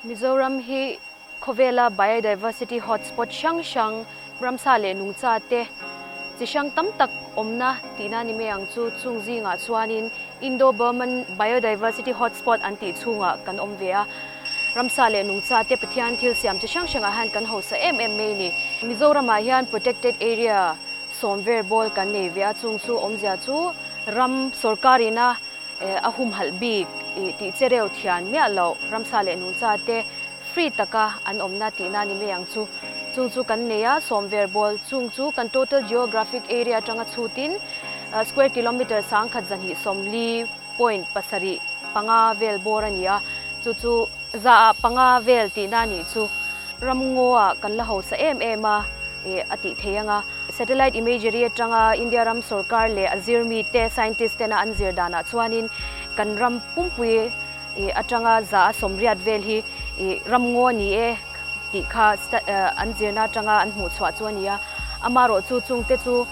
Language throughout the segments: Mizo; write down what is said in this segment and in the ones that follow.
Mizoram hi khawvela biodiversity hotspot hrang hrang, ramsa leh nungcha te chi hrang tam tak awmna tihna ni mai ang chu. Chung zingah chuanin Indo-Burman biodiversity hotspot an tih chhungah kan awm ve a. Ramsa leh nungcha te Pathian thil siam chi hrang hrangah hian kan hausa em em mai a ni. Mizoramah hian protected area sawm ver bawl kan nei ve a, chung chu awmzia chu ram sorkarina a humhalh bik tih che reu thian miah loh ramsa leh nungcha te free taka an awmna tihna ni mai ang chu. Chung chu kan nei a, sawm ver bawl chung chu kan total geographic area atanga chhutin square kilometre 1240 point 75 vel bawr a ni a, chu chu 5% vel tihna nih chu. Ramngaw-ah kan la hausa em em a a tih thei ang a. Satellite imagery atanga India ram sorkar leh a zirmite, scientist tena an zir danah chuanin kan ram pumpui atanga 80% vel hi ramngaw a ni e tih kha an zirna atanga an hmuh chhuah chu a ni a. Amaherawhchu chungte chu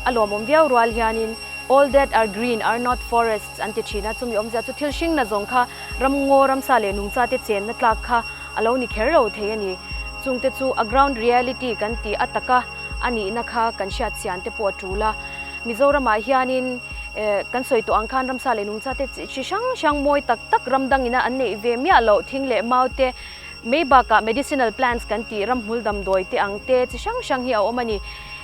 a lawmawm viau rual hianin All that are green are not forests an ti thin a, chumi awmzia chu thil hringna zawng kha ramngaw, ramsa leh nungchate chenna tlak kha a lo ni kher lo thei a ni. Chungte chu a ground reality kan tih a taka a nihna kha kan hriat chian te pawh a tul a. Mizoramah hianin kan sawi tawh ang khan ramsa leh nungchate chi hrang hrang mawi tak tak ram dangina an neih ve miah loh thing leh mau te mai bakah medicinal plants kan tih ramhmul damdawi te ang te chi hrang hrang hi a awm a ni.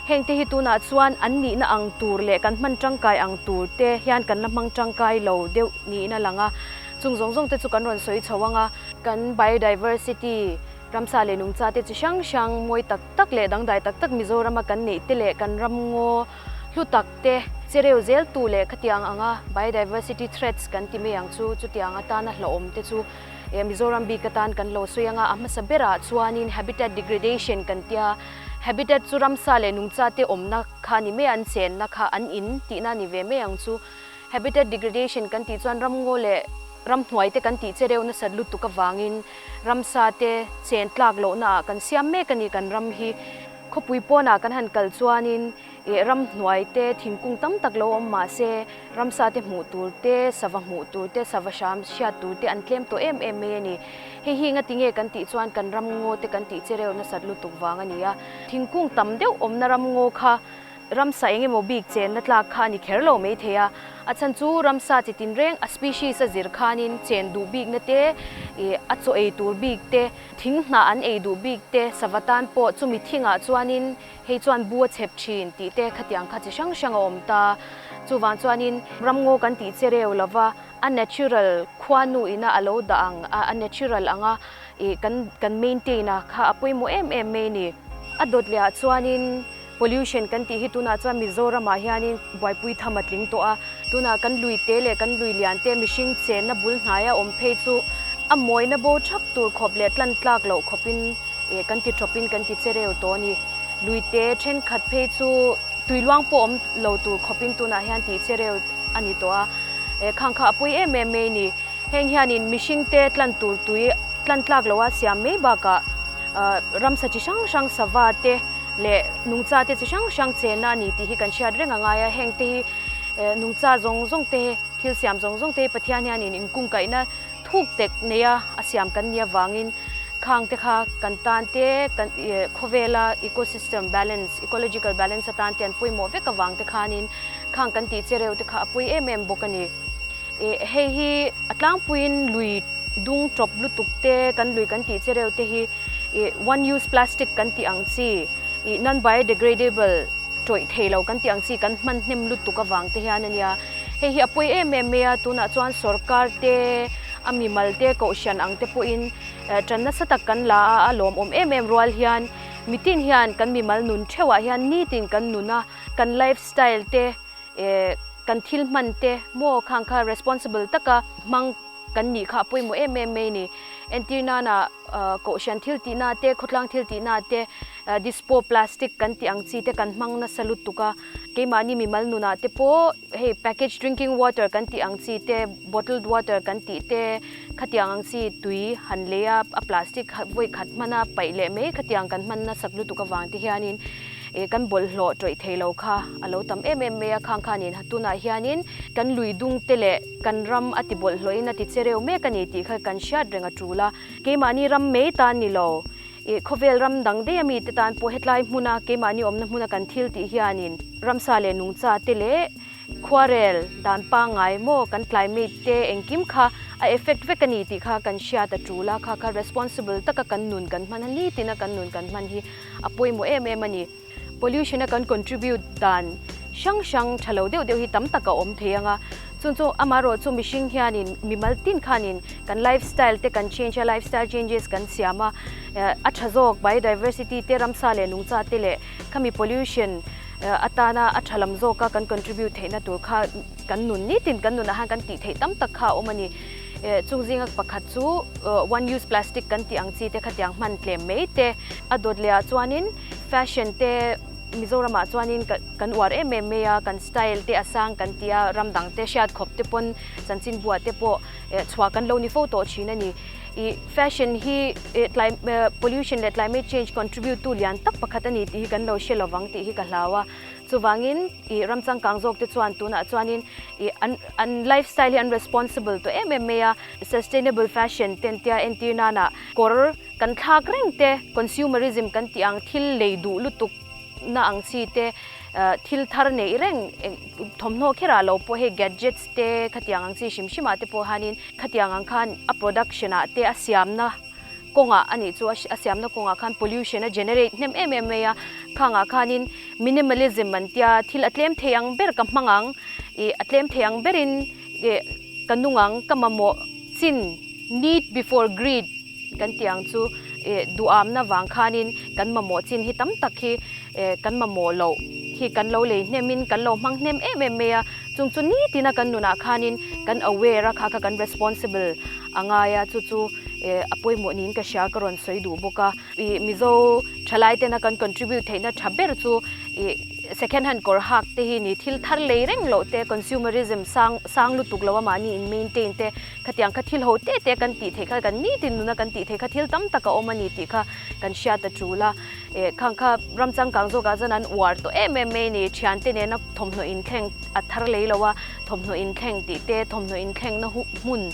Heng te hi tunah chuan an nihna ang tur leh kan hman tangkai ang tur te hian kan la hmang tangkai lo deuh niin a lang a. Chung zawng zawng te chu kan rawn sawi chho ang a. Kan biodiversity, ramsa leh nungcha te chi hrang hrang mawi tak tak leh dangdai tak tak Mizorama kan neih te leh kan ramngaw hlu tak te chereu zel tu leh khatiang anga biodiversity threats kan ti mai ang chu chutiang atana hlauhawm te chu Mizoram bik atan kan lo sawi ang a. A hmasa berah chuanin habitat degradation kan tia. Habitat chu ramsa leh nungcha te awmna kha ni mai a, an chenna kha an in tihna ni ve mai ang chu. Habitat degradation kan tih chuan ramngaw leh ramhnuai te kan tih che reuh nasat lutuk avangin ramsa te chen tlak lohna ah kan siam mek a ni kan ram hi. Khawpui pawnah kan han kal chuanin ih ramhnuai te thingkung tam tak lo awm mah se ramsa te hmuh tur te, sava hmuh tur te, sava hram hriat tur te an tlem tawh em em mai a ni. Hei hi nga tinge kan tih chuan kan ramngaw te kan tih che reuh nasat lutuk vang a ni a. Thingkung tam deuh awmna ramngaw kha ramsa eng emaw bik chenna tlak kha a ni kher lo mai thei a. A chhan chu ramsa chi tinreng a species a zir khanin chen duh bikna te, ih a chaw ei tur bik te, thing hnah an ei duh bik te, sava tan pawh chumi thingah chuanin hei chuan bu a chhep thin tih te khatiang kha chi hrang hrang a awm ta. Chuvang chuanin ramngaw kan tih che reu lova a natural khuanu ina a lo dah ang a, a natural anga ih kan kan maintain a kha a pawimawh em em mai a ni. A dawt leh ah chuanin pollution kan tih hi tunah chuan Mizoramah hianin buaipui tham a tling tawh a, tunah kan lui te leh kan lui lian te mihring chenna bul hnaia awm phei chu a mawina bo thap tur khawp leh tlan tlak loh khawpin ih kan ti tawpin kan ti che reu tawh a ni. Lui te thenkhat phei chu tui luang pawh awm lo tur khawpin tunah hian tih che reu a ni tawh a. Khang kha a pui em em mai a ni. Heng hianin mihring te tlan tur tui tlan tlak loa siam mai bakah ramsa chi hrang hrang sava te leh nungcha te chi hrang hrang chenna a ni tih hi kan hriat reng a ngai a. Heng te hi nungcha zawng zawng te thil siam zawng zawng te hi Pathian hianin inkungkaihna thuk tek neia a siam kan nih avangin khang te kha kan tan te kan khawvela ecosystem balance, ecological balance atan te an pawimawh vek avang te khanin Khang kan tih che reuh te kha a pui em em bawk a ni. Ih hei hi a tlangpuiin lui dung tawp lutuk te kan lui kan tih che reuh te hi ih one use plastic kan tih ang chi ih non biodegradable tawih thei lo kan tih ang chi kan hman hnem lutuk avang te hian a nia. Hei hi a pui em em mai a, tunah chuan sorkar te a mimal te kohhran ang te pawhin tan nasa tak kan la a, a lawmawm em em rual hian mitin hian kan mimal nun theuhah hian nitin kan nun a. Kan life style te eh kan thil hman te maw khang kha responsible taka hmang kan nih kha a pawimawh em em mai a ni. Entir nana kohhran thil tihna te khawtlang thil tihna te dispo plastic kan tih ang chi te kan hmang nasa lutuk a. Keimahni mimal nunah te pawh hei package drinking water kan tih ang chi te bottled water kan tih te khatiang ang chi tui han lei a a plastic vawi khat hmana paih leh mai khatiang kan hman nasak lutuk avang te hianin. Kan bawlhhlawh tawih thei lo kha a lo tam em em mai a, khang khanin tunah hianin kan lui dung te leh kan ram a ti bawlhhlawhin a ti che reu mek a ni tih kha kan hriat reng a tul a. Keimahni ram mai tan ni lo, ih khawvel ram dang daih a mite tan pawh hetlai hmuna keimahni awmna hmuna kan thil tih hianin ramsa leh nungcha te leh Khuarel dan pangngai maw kan climate te engkim kha a effect vek a ni tih kha kan hriat a tul a, kha kha responsible taka kan nun kan hman a nitin a kan nun kan hman hi a pawimawh em em a ni. Pollution a kan contribute dan hrang hrang tha lo deuh deuh hi tam tak a awm thei ang a, chung chu amaherawh chu mihring hianin mimal tin khanin kan lifestyle te kan change a, lifestyle changes kan siam a, a tha zawk biodiversity te ramsa leh nungcha te leh Khami pollution atana a tha lam zawka kan contribute theihna tur kha kan nun nitin kan nunah hian kan tih theih tam tak kha a awm a ni. Chung zinga pakhat chu one use plastic kan tih ang chi te khatiang hman tlem mai te a dawt leh ah chuanin fashion te Mizoramah chuanin kan uar em em mai a, kan style te a sang kan ti a, ram dang te hriat khawp te pawn chanchinbuah te pawh chhuah kan lo ni fo tawh thin a ni. I fashion hi pollution leh climate change contribute tu lian tak pakhat a ni tih hi kan lo hre lovang tih hi ka hlau a. Chuvangin i ram changkang zawk te chuan tunah chuanin i an an lifestyle hi an responsible tawh em em mai a. Sustainable fashion te an tia entir nana kawr kan thlak reng te consumerism kan tih ang thil lei duh lutuk na ang chi te thil thar neih reng thawmhnaw kherah lo pawh hei gadgets te khatiang ang chi hrim hrimah te pawh hianin khatiang ang khan a production ah te a siamna kawngah a nih chu a siamna kawngah khan pollution a generate hnem em em mai a, khangah khanin minimalism an tia thil a tlem thei ang ber ka hmang ang ih a tlem thei ang berin ih ka nung ang ka mamawh chin need before greed kan tih ang chu ih duhamna vang khanin kan mamawh chin hi tam tak hi eh kan mamawh loh hi kan lo lei hnemin kan lo hmang hnem em em mai a, chung chu nitina kan nunah khanin kan aware a kha kha kan responsible a ngai a chu chu eh a pawimawh niin ka hria ka rawn sawi duh bawk a, ih Mizo thalai tena kan contribute theihna tha ber chu ih second hand kawr hak te hi ni thil thar lei reng loh te consumerism sang sang lutuk lo a mahni in maintain te Khatiang kha thil ho te te kan tih theih kha, kan nitin nuna kan tih theih kha thil tam tak a awm a ni tih kha kan hriat a tul a. Eh, khang kha ram changkang zawkah chuan an uar tawh em em mai a ni. Thiante nena thawmhnaw inthleng a thar lei lo a, thawmhnaw inthleng tih te, thawmhnaw inthlengna hmun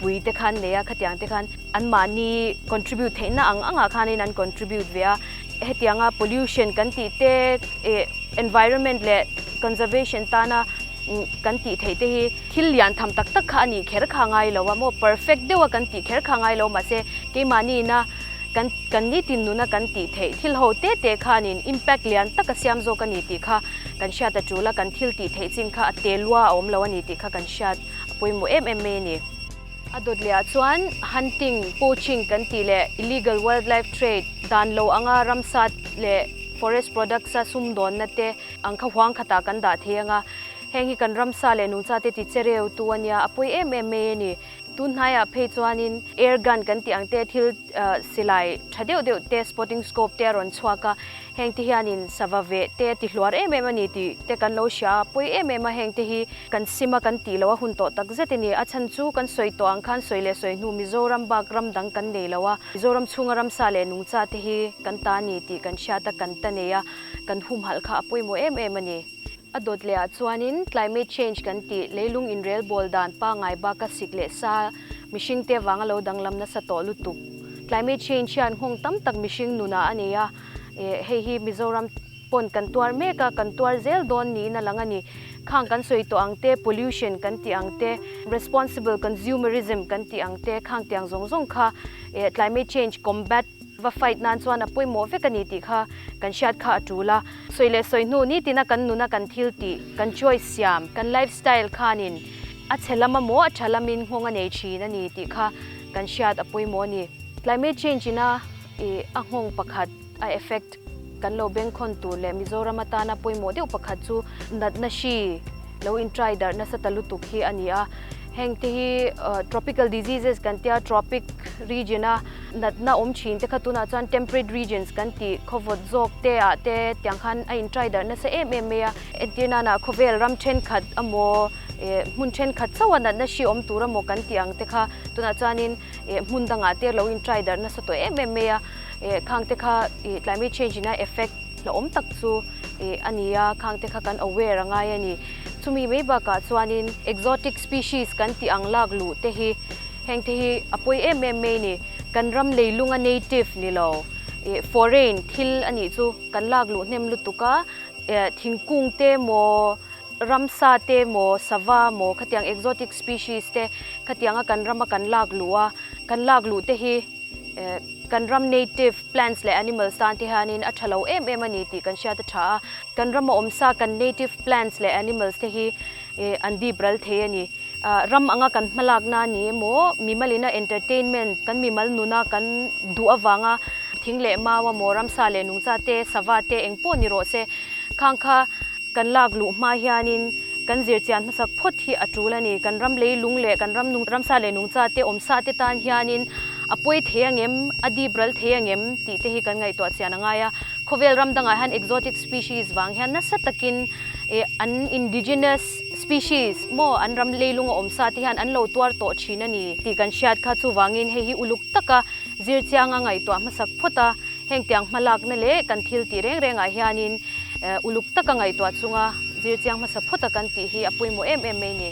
pui te khan nei a, khatiang te khan anmahni contribute theihna ang angah khanin an contribute ve a. Hetianga pollution kan tih te, eh, environment leh conservation tana kan tih theih te hi thil lian tham tak tak kha a nih kher kha ngai lo a maw, perfect deuh a kan tih kher kha ngai lo mahse keimahni ina kan kan nitin nuna kan tih theih thil ho te te khanin impact lian tak a siam zawk a ni tih kha kan hriat a tul a, kan thil tih theih chin kha a te lua a awm lo a ni tih kha kan hriat a pawimawh em em mai a ni. A dawt leh ah chuan hunting, poaching kan tih leh illegal wildlife trade dan lo anga ramsa leh forest products a sumdawnna te Ang kha huang khatah kan dah thei ang a, heng hi kan ramsa leh nungcha te ti che reu tu a nia, a pawi em em mai a ni. Tun hnaiah phei chuanin air gun kan tih ang te thil silai tha deuh deuh te spotting scope te a rawn chhuak a, heng te hianin sava veh te a ti hluar em em a ni tih te kan lo hria a, a pawi em em a, heng te hi kan sim a kan tih loh a hun tawh tak zet a ni. A chhan chu kan sawi tawh ang khan sawi leh sawi hnu Mizoram bak ram dang kan nei lo a, Mizoram chhunga ramsa leh nungcha te hi kan ta a ni tih kan hriat a, kan ta nei a. Kan humhalh kha a pawimawh em em a ni. A dawt leh ah chuanin climate change kan tih leilung inrelbawl dan pangngai baka sik leh sa mihring te vanga lo danglam nasa tawh lutuk. Climate change hian nghawng tam tak mihring nunah a nei a, hei hi Mizoram pawn kan tuar mek a, kan tuar zel dawn niin a lang a ni. Khang kan sawi tawh ang te, pollution kan tih ang te, responsible consumerism kan tih ang te, khang tiang zawng zawng kha climate change combat Va fight nan chuan a pawimawh vek a ni tih kha kan hriat kha a tul a. Sawi leh sawi hnu nitina kan nuna kan thil tih, kan choice siam, kan lifestyle khanin a chhe lam amaw a tha lamin nghawng a nei thin a ni tih kha kan hriat a pawimawh a ni. Climate change ina ih a nghawng pakhat a effect kan lo bengkhawn tur leh Mizoram atana pawimawh deuh pakhat chu natna hri lo in try darh nasa ta lutuk hi a ni a. Heng te hi tropical diseases kan tia tropic region a natna awm thin te kha tunah chuan temperate regions kan tih khawvawt zawk te ah te tiang khan a in try darh nasa em em mai a. Entir nana khawvel ram thenkhat emaw hmun thenkhat chauh a natna hri awm tur emaw kan tih ang te kha tunah chuanin hmun dangah te lo in try darh nasa tawh em em mai a. Khang te kha climate change in a effect. hlauhawm tak chu ih a ni a, khang te kha kan aware a ngai a ni. Chumi mai bakah chuanin exotic species kan tih ang lak luh te hi heng te hi a pawi em em mai a ni. Kan ram leilunga native ni lo ih foreign thil a nih chu kan lak luh hnem lutuk a, thingkung te maw ramsa te maw sava maw khatiang exotic species te khatianga kan rama kan lak luh a, kan lak luh te hi Kan ram native plants leh animals tan te hianin a tha lo em em a ni tih kan hriat a tha a. Kan rama awmsa kan native plants leh animals te hi an dip ral thei a ni. Ram anga kan hmalakna a ni emaw, mimalina entertainment kan mimal nuna kan duh avanga thing leh mau emaw, ramsa leh nungcha te, sava te eng pawh ni rawh se, khang kha kan lak luh hma hianin kan zir chian hmasak phawt hi a tul a ni. Kan ram leilung leh kan ram nung ramsa leh nungcha te awmsa te tan hianin a pawi thei angem, a dip ral thei angem tih te hi kan ngaihtuah chian a ngai a. Khawvel ram dangah hian exotic species vang hian nasa takin ih an indigenous species maw an ram leilunga awmsa te hian an lo tuar tawh thin a ni tih kan hriat kha. Chuvangin hei hi uluk taka zir chianga ngaihtuah hmasak phawt a. Heng tiang hmalakna leh kan thil tih reng rengah hianin uluk taka ngaihtuah chunga zir chiang hmasa phawta kan tih hi a pawimawh em em mai ni.